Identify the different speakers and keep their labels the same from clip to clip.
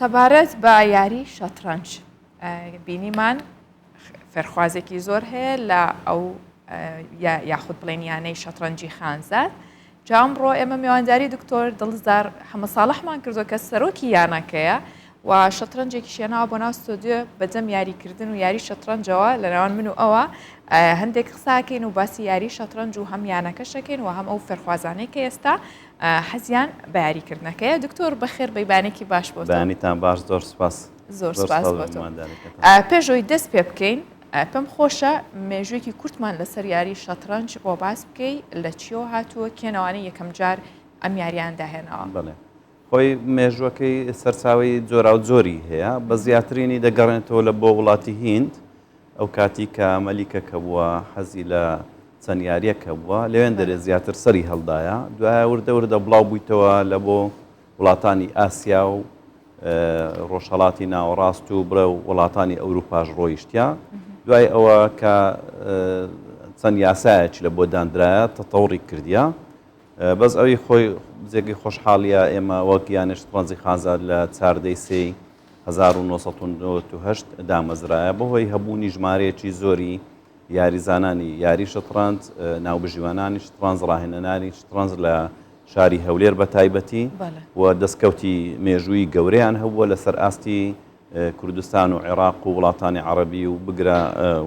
Speaker 1: سەبارەت بە یاری شەتڕەنج بینیمان فێرخوازێکی زۆر هەیە لە ئەو یاخود بڵێن یانەی شەتڕەنجی خانزاد جا ئەمڕۆ ئێمە میوانداری دکتۆر دڵزار حەمە ساڵحمان کردووە کە سەرۆکی یانەکەیە و شەترەنجێکی شێناوە بۆ ناو ستۆدیۆ بەدەم یاریکردن و یاری شەترەنجەوە لە نێوان من و ئەوە هەندێک قساکەین و باسی یاری شەترەنج و هەم یانەکەشەکەین و هەم ئەو فێرخوازانەی کە ئێستا حەزیان بە یاریکردنەکەیە. دکتۆر بەخێر بێی بانێکی باش بۆ تۆ.
Speaker 2: بەیانیتان باش زۆر سوپاس.
Speaker 1: زۆر سوپاس بۆ تۆ. پێش ئەوەی دەست پێ بکەین پێم خۆشە مێژوویەکی کورتمان لەسەر یاری شەترەنج بۆ باس بکەی لە چیەوە هاتووە کێنەوانەی یەکەم جار ئەم یاریان داهێناوە؟
Speaker 2: بەڵێ خۆی مێژووەکەی سەرچاوەی جۆراوجۆری هەیە بە زیاترینی دەگەڕێنێتەوە لە بۆ وڵاتی هیند ئەو کاتی کە مەلیکە کە بووە حەزی لە چەند یاریەک هەبووە لەوێن دەرێ زیاتر سەری هەڵدایە دوایە وردە وردە بڵاو بوویتەوە لە بۆ وڵاتانی ئاسیا و ڕۆژهەڵاتی ناوەڕاست و بڵێ وڵاتانی ئەوروپاش ڕۆیشتە دوای ئەوە کە چەند یاسایەکی لە بۆ دانرایە تەتەوڕی کردیا بەس ئەوی خۆی جێگەی خۆشحاڵیە ئێمە وەک یانە شەتڕەنجی خانزاد لە چاردەی سێی 1998 دامەزرایە بەهۆی هەبوونی ژمارەیەکی زۆری یاریزانانی یاری شەتڕەنج، ناوبژیوانانی شەتڕەنج، ڕاهێنەرانی شەتڕەنج لە شاری هەولێر بە تایبەتی و دەستکەوتی مێژوویی گەورەیان هەبووە لەسەر ئاستی کوردستان و عێراق و وڵاتانی عەڕەبی و بگرە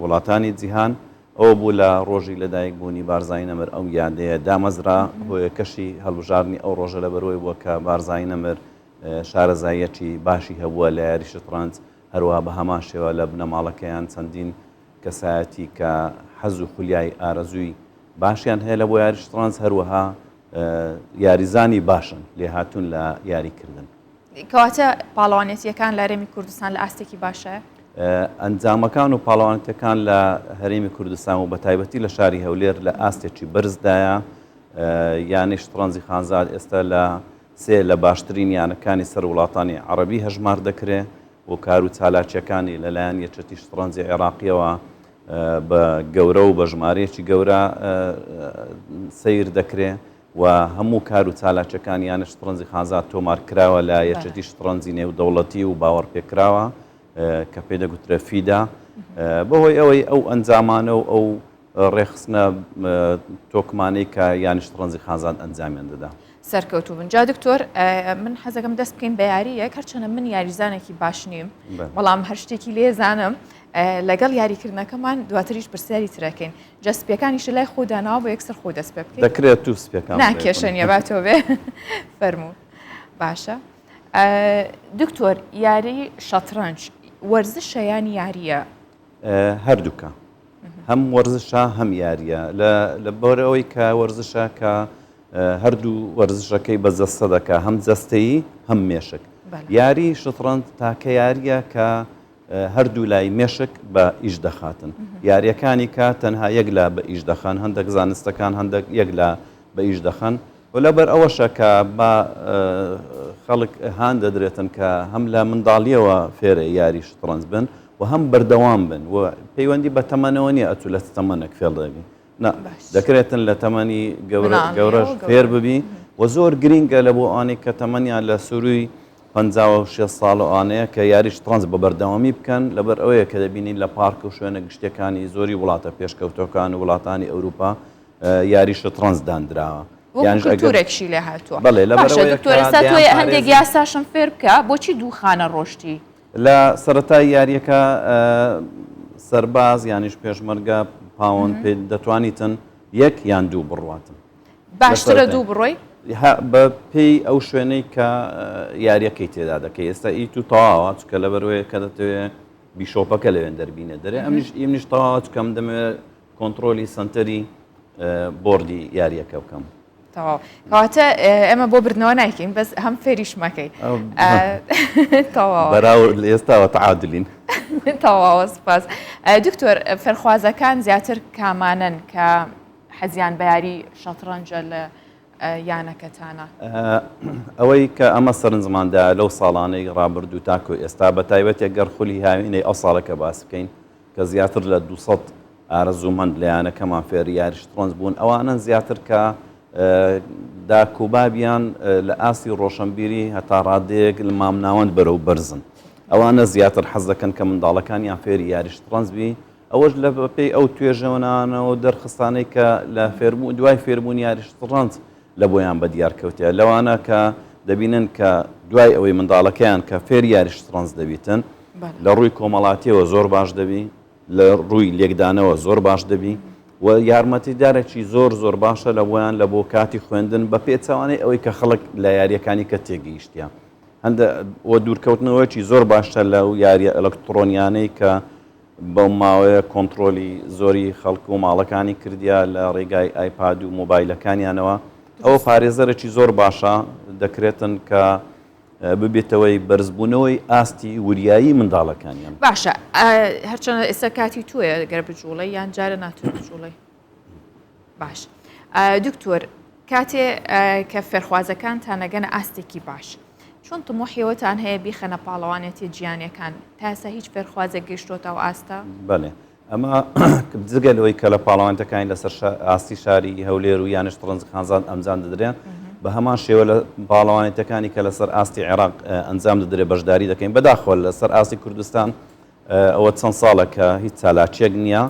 Speaker 2: وڵاتانی جیهان. ئەوە بوو لە ڕۆژی لەدایک بوونی بارزانی نەمر ئەو یادەیە دامەزرا، هۆیەکەشی هەڵبژاردنی ئەو ڕۆژە لەبەرئەوەی بووە کە بارزانی نەمر شارەزاییەکی باشی هەبووە لە یاری شەتڕەنج، هەروەها بە هەمان شێوە لە بنەماڵەکەیان چەندین کەسایەتی کە حەز و خولیای ئارەزووی باشیان هەیە لە بۆ یاری شەتڕەنج، هەروەها یاریزانی باشن، لێهاتوون لە یاریکردن.
Speaker 1: کەواتە پاڵەوانێتییەکان لە هەرێمی کوردستان لە ئاستێکی باشە؟
Speaker 2: ئەنجامەکان و پاڵەوانێتیەکان لە هەرێمی کوردستان و بەتایبەتی لە شاری هەولێر لە ئاستێکی بەرزدایە. یانەی شەتڕەنجی خانزاد ئێستا لە سێ لە باشترین یانەکانی سەر وڵاتانی عەڕەبی هەژمار دەکرێ و کار و چالاکییەکانی لەلایەن یەکێتی شەتڕەنجی عێراقییەوە بە گەورە و بە ژمارەیەکی گەورە سەیر دەکرێ و هەموو کار و چالاکیەکانی یانە شەتڕەنجی خانزاد تۆمار کراوە لە یەکێتی شەتڕەنجی نێودەوڵەتی و باوەڕپێکراوە کە پێی دەگوترێ فیدا بەهۆی ئەوەی ئەو ئەنجامانە و ئەو ڕێکخستنە تۆکمانەی کە یانە شەتڕەنجی خانزاد ئەنجامیان دەدا.
Speaker 1: سەرکەوتوو بن. جا دکتۆر من حەزەکەم دەست بکەین بە یارییەک هەرچەنە من یاریزانێکی باش نیم بەڵام هەر شتێکی لێزانم لەگەڵ یاریکردنەکەمان دواتریش پرسیاری ترەکەین جا سپیەکانیش لای خۆ داناوە بۆ یەکسەر خۆ دەست پێ بکەیت
Speaker 2: دەکرێت تو سپیەکان
Speaker 1: نا کێشە نییە با تۆ بێ فەرموو باشە دکتۆر یاری شەترەنج وەرزشە یان یارییە؟
Speaker 2: هەردووکە هەم وەرزشە هەم یارییە لە بەرەوەی کە وەرزشە کە هەردوو وەرزشەکەی بە جەستە دەکا هەم جەستەیی هەم مێشک یاری شەترەنج تاکە یاریە کە هەردوو لای مێشک بە ئیش دەخاتن. یارییەکانی کە تەنها یەک لا بە ئیش دەخەن، هەندەک زانستەکان هەندەک یەک لا بە ئیش دەخەن و لەبەر ئەوەشە کە با خەڵک هان دەدرێتن کە هەم لە منداڵییەوە فێرە یاری شەتڕەنج بن و هەم بەردەوام بن و پەیوەندی بە تەمەنەوە نییە ئەتوو لە چ تەمەنێک فێڵ دەبی. نا دەکرێتن لە تەمەنی گەورەش فێر ببی و زۆر گرینگە لە بۆ ئەوانەی کە تەمەنیان لە سوروی 56 ساڵ و ئەوانەیە کە یاری شەتڕەنج بە بەردەوامی بکەن لەبەر ئەوەیە کە دەبینین لە پارک و شوێنە گشتیەکانی زۆری وڵاتە پێشکەوتەکان و وڵاتانی ئەوروپا یاری شەتڕەنج داندراوە.
Speaker 1: یانیش ئەگەر کولتوورێکشی لێ هاتووە.
Speaker 2: بەڵێ لەبەر
Speaker 1: باشە
Speaker 2: ئەوەیە
Speaker 1: دکتۆر
Speaker 2: کە
Speaker 1: ئێستا تۆ هەندێک
Speaker 2: دەیانپارێزین.
Speaker 1: یاساشم فێر بکە بۆچی دوو خانە ڕۆشتی؟
Speaker 2: لە سەرەتای یاریەکە سەرباز یانیش پێشمەرگە پاوەند پێ دەتوانیتن یەک یان دوو بڕواتن.
Speaker 1: باشترە دوو بڕۆی؟
Speaker 2: بە پێی ئەو شوێنەی کە یاریەکەی تێدا دەکەی ئێستا ئی تو تەواوە چکە لەبەرەوەیە کە دەتەوێ bishop ەکە لەوێن دەربینە دەرێ ئەمنیش ئیمنیش تەواوە چکەم دەمەوێت کۆنتڕۆلی سەنتەری board ی یاریەکە بکەم.
Speaker 1: تەواو کەواتە ئێمە بۆ بردنەوە نایکەین بەس هەم فێریشمەکەی
Speaker 2: تەواو بەراورد لە ئێستاوە تعادلین.
Speaker 1: تەواوە سپاس. دکتۆر فێرخوازەکان زیاتر کامانەن کە حەزیان بە یاری شەتڕەنجە لە یانەکەتانە؟
Speaker 2: ئەوەی کە ئەمە سەرنجماندا لەو ساڵانەی ڕابردوو تاکو ئێستا بە تایبەت گەر خولی هاوینەی ئەو ساڵەکە باس بکەین کە زیاتر لە 200 ئارەزوومەند لە یانەکەمان فێری یاری شەتڕەنج بوون، ئەوانەن زیاتر کە داک و بابیان لە ئاستی ڕۆشنبیری هەتا ڕادەیەک لە مامناوەند بەرەو بەرزن. ئەوانە زیاتر حەز دەکەن کە منداڵەکانیان فێری یاری شتڕەنج بی، ئەوەش لە بەپێی ئەو توێژەوەنانەوە دەرخستانەی کە لە فێربوون دوای فێربوونی یاری شتڕەنج لە بۆیان بەدیار کەوتیە لەوانە کە دەبینن کە دوای ئەوەی منداڵەکەیان کە فێری یاری شتڕەنج دەبیتن لە ڕووی کۆمەڵاتیەوە زۆر باش دەبی لە ڕووی لێکدانەوە زۆر باش دەبی و یارمەتیدارێکی زۆر زۆر باشە لە بۆیان لە بۆ کاتی خوێندن بە پێچەوانەی ئەوەی کە خەڵک لە یاریەکانی کە تێگەیشتە هەندە و دوورکەوتنەوەیەکی زۆر باشە لە یاریە ئەلکترۆنیانەی کە بەو ماوەیە کۆنتڕۆلی زۆری خەڵک و ماڵەکانی کردیا لە ڕێگای ئایپاد و مۆبایلەکانیانەوە ئەوە پارێزەرێکی زۆر باشە دەکرێتن کە ببێتەوەی بەرزبوونەوەی ئاستی وریایی منداڵەکانیان.
Speaker 1: باشە هەرچەندە ئێستا کاتی تۆیە گەر بجوڵێی یان جارە ناتوانێت بجوڵێی باش دکتۆر کاتێ کە فێرخوازەکانتان ئەگەنە ئاستێکی باش چۆن تموحی ئەوەتان هەیە بیخەنە پاڵەوانێتیە جیهانیەکان تا ئێستا هیچ فێرخوازێک گەیشتۆتە ئەو ئاستە؟
Speaker 2: بەڵێ ئەمە جگە لەوەی کە لە پاڵەوانەتەکانی لەسەر ئاستی شاری هەولێر و یانش تڕنج خانزاد ئەنجام دەدرێن بە هەمان شێوە لە پاڵەوانێتەکانی کە لەسەر ئاستی عێراق ئەنجام دەدرێت بەشداری دەکەین بەداخەوە لەسەر ئاستی کوردستان ئەوە چەند ساڵە کە هیچ چالاکیەک نییە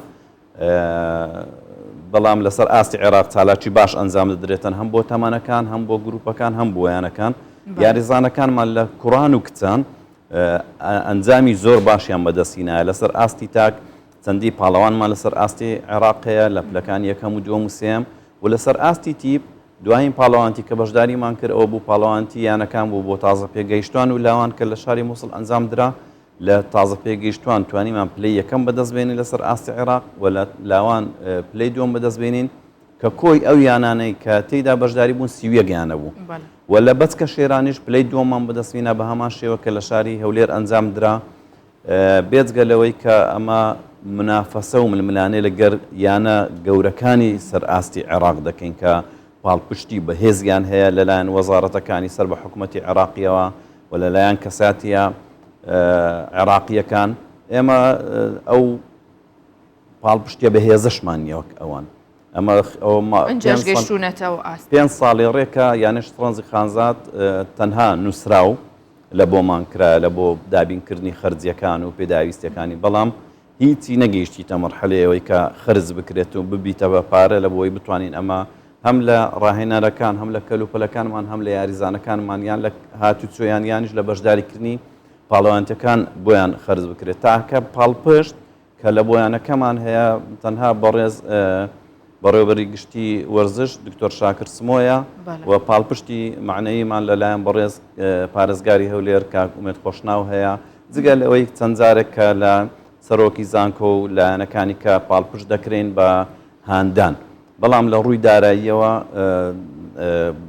Speaker 2: بەڵام لەسەر ئاستی عێراق چالاکی باش ئەنجام دەدرێتن هەم بۆ تەمەنەکان هەم بۆ گروپەکان هەم بۆ یانەکان یاریزانەکانمان لە کوڕان و کچان ئەنجامی زۆر باشیان بەدەستهینایە لەسەر ئاستی تاک چەندی پاڵەوانمان لەسەر ئاستی عێراق هەیە لە پلەکان یەکەم و دووەم و سێم و لەسەر ئاستی تیپ دوایین پاڵەوانتی کە بەشداریمان کرد ئەوە بوو پاڵەوانتی یانەکان بوو بۆ تازە پێگەیشتوان و لاوان کە لە شاری مووسڵ ئەنجام درا لە تازە پێگەیشتوان توانیمان پلەی یەکەم بەدەست بێنین لەسەر ئاستی عێراق و لە لاوان پلەی دووەم بەدەست بێنین کە کۆی ئەو یانانەی کە تێیدا بەشداری بوون 31 یانە بوو و لە بەچکە شێرانیش پلەی دووەممان بەدەست هینا بە هەمان شێوە کە لە شاری هەولێر ئەنجام درا بێجگە لەوەی کە ئەمە منافەسە و ململانێ لەگەر یانە گەورەکانی سەر ئاستی عێراق دەکەین کە پاڵپشتی بەهێزیان هەیە لەلایەن وەزارەتەکانی سەر بە حکومەتی عێراقیەوە و لەلایەن کەساتیە عێراقیەکان ئێمە ئەو پاڵپشتیە بەهێزەشمان نییە وەک ئەوان ئەمە پێ ساڵی ڕێکە یانە شتڕەنجی خانزاد تەنها نووسراو لە بۆمان کرا لە بۆ دابینکردنی خەرجیەکان و پێداویستەکانی بەڵام هیچی نەگەیشتیتە مەرحەلەی ئەوەی کە خەرج بکرێت و ببیتە بە پارە لە بۆی بتوانین ئەمە هەم لە ڕاهێنەرەکان هەم لە کەلوپەلەکانمان هەم لە یاریزانەکانمان یان لە هاتوچۆیان یانیش لە بەشداریکردنی پاڵەوانتەکان بۆیان خەرج بکرێت تاکە پاڵپشت کە لە بۆیانەکەمان هەیە تەنها بەڕێز بەڕێوەبەری گشتی وەرزش دکتۆر شاکر سمۆیە و پاڵپشتی معنەویمان لەلایەن بەڕێز پارێزگاری هەولێر کاک ئومێد خۆشناو هەیە جگە لەوەی چەند جارێک کە لە سەرۆکی زانکۆ و لایەنەکانی کە پاڵپشت دەکرێن بە هاندان بەڵام لە ڕووی داراییەوە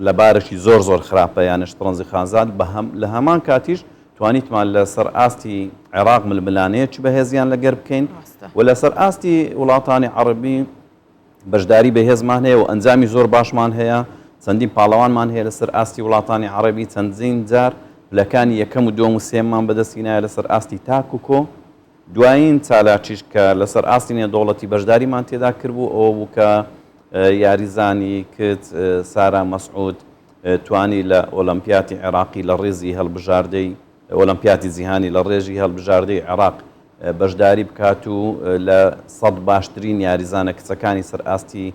Speaker 2: لە بارێکی زۆر زۆر خراپە یانە شتڕەنجی خانزاد لە هەمان کاتیش توانیتمان لەسەر ئاستی عێراق ململانێیەکی بەهێزیان لەگەر بکەین و لەسەر ئاستی وڵاتانی عەڕەبی بەشداری بەهێزمان هەیە و ئەنجامی زۆر باشمان هەیە چەندین پاڵەوانمان هەیە لەسەر ئاستی وڵاتانی عەڕەبی چەندین جار پلەکانی یەکەم و دووەم و سێممان بەدەستهینایە لەسەر ئاستی تاک و کۆ دوایین چالاکیش کە لەسەر ئاستی نێودەوڵەتی بەشداریمان تێدا کردبوو ئەوە بوو کە یاریزانی کچ سارا مەسعود توانی لە ئۆلەمپیاتی عێراقی لە ڕیزی هەڵبژاردەی ئۆلەمپیاتی جیهانی لە ڕێژی هەڵبژاردەی عێراق بەشداری بکات و لە سەد باشترین یاریزانە کچەکانی سەر ئاستی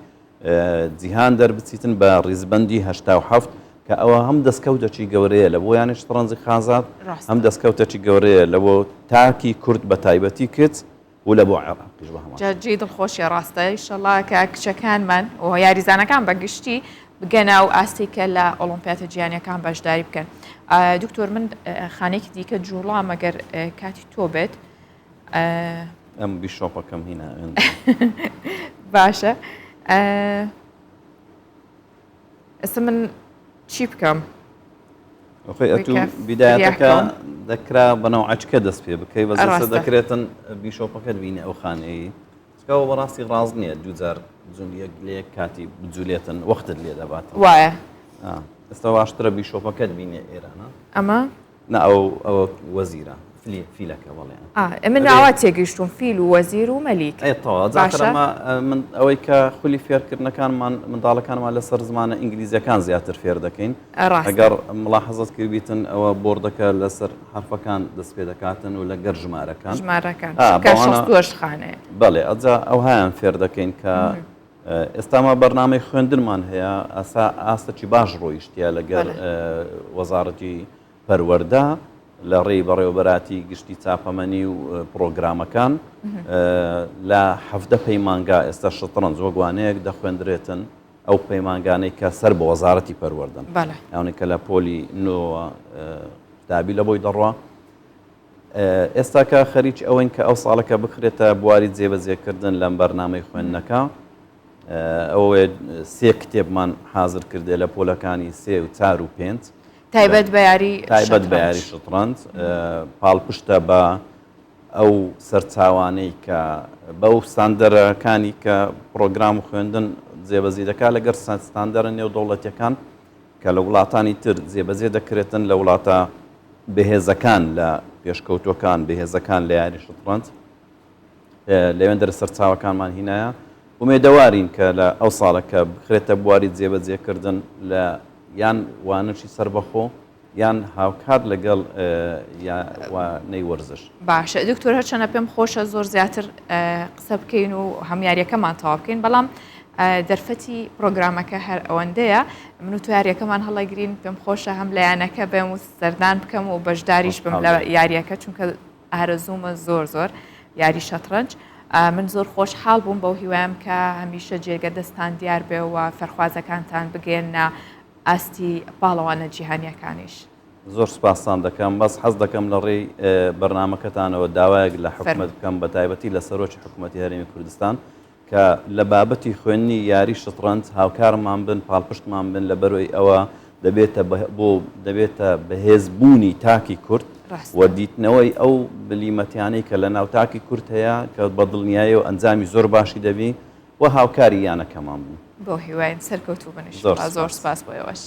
Speaker 2: جیهان دەربچیتن بە ڕیزبەندی 87 کە ئەوە هەم دەستکەوتەکی گەورەیە لە بۆ یانەی شەتڕەنجی خانزاد هەم دەستکەوتەکی گەورەیە لە بۆ تاکی کورد بە تایبەتی کچ و لە بۆ عێراقیش بە هەمان
Speaker 1: جا جێی دڵخۆشیە ڕاستە ئیشەڵا کە کچەکانمان و یاریزانەکان بە گشتی بگەنە ئەو ئاستەی کە لە ئۆڵۆمپیاتە جیهانیەکان بەشداری بکەن دکتۆر من خانێکی دیکە جوڵام ئەگەر کاتی تۆ بێت
Speaker 2: ئەم بیشۆپەکەم هینا
Speaker 1: باشە ئێستا من چی بکەم؟
Speaker 2: خۆی ئەتوو بیدایەتەکە دەکرا بەناو عەچکە دەست پێ بکەی بەس ئێستا دەکرێتن بیشۆپەکەت بینێ ئەو خانەیە چکەوە بەڕاستی ڕاست نییە دووجار جون یەک لە یەک کاتی بجولێتن وەختت لێ دەبات
Speaker 1: وایە
Speaker 2: ئێستا باشترە بیشۆپەکەت بینێ ئێرانە
Speaker 1: ئەمە؟
Speaker 2: نا ئەو ئەوە وەزیرە فلی فیلەکە بەڵێ.
Speaker 1: ئا من ئاوا تێگەیشتوم فیل و وەزیر و مەلیک.
Speaker 2: ئەی تەواو جا
Speaker 1: باشە.
Speaker 2: ئەمە من ئەوەی کە خولی فێرکردنەکانمان منداڵەکانمان لەسەر زمانە ئینگلیزیەکان زیاتر فێر دەکەین
Speaker 1: ڕاستە.
Speaker 2: ئەگەر ملاحەزەت کردبیتن ئەوە بۆردەکە لەسەر حەرفەکان دەست پێ دەکاتن و لەگەر ژمارەکان
Speaker 1: ژمارەکان
Speaker 2: ئا
Speaker 1: چونکە
Speaker 2: بەوانە
Speaker 1: 68 خانەیە.
Speaker 2: بەڵێ ئەجا ئەوهایان فێر دەکەین کە ئێستا ما بەرنامەی خوێندنمان هەیە ئاسا ئاستەکی باش ڕۆیشتە لەگەر وەزارەتی پەروەردە لە ڕێی بەڕێوەبەراتی گشتی چاپەمەنی و پرۆگرامەکان لە حەڤدە پەیمانگا ئێستا شەتڕەنج وەک وانەیەک دەخوێندرێتن ئەو پەیمانگانەی کە سەر بە وەزارەتی پەروەردەن ئەوانەی کە لە پۆلی نۆوە قوتابی لە بۆی دەڕوا ئێستاکە خەریکی ئەوەین کە ئەو ساڵەکە بخرێتە بواری جێبەجێکردن لەم بەرنامەی خوێندنەکە ئەوەیە سێ کتێبمان حاضر کردێ لە پۆلەکانی سێ و چار و پێنج
Speaker 1: تایبەت بە یاری
Speaker 2: تایبەت بە یاری شەتڕەنج پاڵپشتە بە ئەو سەرچاوانەی کە بەو ستاندەرەکانی کە پرۆگرام و خوێندن جێبەجێ دەکات لەگەر ستاندەرە نێودەوڵەتیەکان کە لە وڵاتانی تر جێبەجێ دەکرێتن لە وڵاتە بەهێزەکان لە پێشکەوتوەکان بەهێزەکان لە یاری شەتڕەنج لەوێندەرە سەرچاوەکانمان هینایە ئومێدەوارین کە لە ئەو ساڵە کە بخرێتە بواری جێبەجێکردن لە یان وانەشی سەربەخۆ یان هاوکات لەگەڵ وانەی وەرزش.
Speaker 1: باشە دکتۆر هەرچەنە پێم خۆشە زۆر زیاتر قسە بکەین و هەم یاریەکەمان تەواو بکەین بەڵام دەرفەتی پرۆگرامەکە هەر ئەوەندەیە من و تۆ یاریەکەمان هەڵەگرین پێم خۆشە هەم لە یانەکە بێم و سەردان بکەم و بەشداریش بم لە یاریەکە چونکە ئارەزوومە زۆر زۆر یاری شەتڕەنج من زۆر خۆشحاڵ بووم بەو هیوایم کە هەمیشە جێگە دەستان دیار بێ و فەرخوازەکانتان بگەێنە ئاستی پاڵەوانە جیهانیەکانیش.
Speaker 2: زۆر سوپاستان دەکەم بەس حەز دەکەم لە ڕێی بەرنامەکەتانەوە داوایەک لە حکومەت بکەم بە تایبەتی لە سەرۆکی حکومەتی هەرێمی کوردستان کە لە بابەتی خوێندنی یاری شەتڕەنج هاوکارمان بن پاڵپشتمان بن لە بەرۆی ئەوە دەبێتە بۆ دەبێتە بەهێز بوونی تاکی کورد و دیتنەوەی ئەو بلیمەتیانەی کە لە ناو تاکی کورد هەیە کە بە دڵنیایەوە ئەنجامی زۆر باشی دەبی و هاوکاری یانەکەمان بن.
Speaker 1: بەو هیواین سەرکەوتوو بن. زۆر سوپاس بۆ ئێوەش.